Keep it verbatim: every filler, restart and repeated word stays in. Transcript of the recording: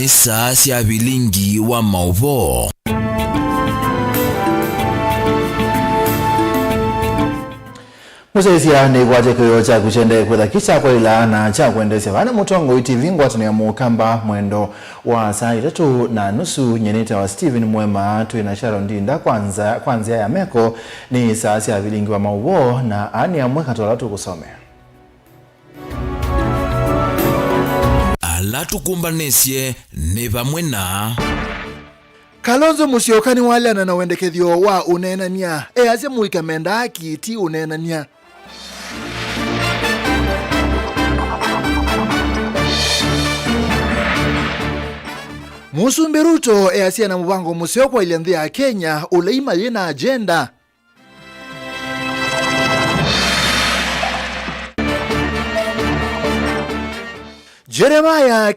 Saa sya vilingi wa maũvoo. Mũsyaĩĩsya nĩkwatya kĩwĩoo kyaku kyendee kwĩtha kĩ kya kwaĩla na kya kwendeesya. Vaa nĩ Mũtongoi T V, ngwatanĩo ya Mũkamba, mwendo wa saa itatũ na nusu. Nyie nĩtawa Stephen Mwema, twĩ na Sharon Ndinda kwa nza-, kwa nzĩa ya meko. Nĩ saa sya vilingi wa maũvoo, na aa nĩ amwe katĩ wa ala tũkũsomea. Ala tũkũmbanĩsye nĩ vamwe na. Kalonzo Musyoka nĩwaleana na wendekethyo wa ũneenany'a. Easya mũika mendaa ki ti ũneenany'a. Mũsumbĩ Ruto easya na mũvango mũseo kwaĩlya nthĩ ya Kenya ũla imayĩ na agenda. Jeremiah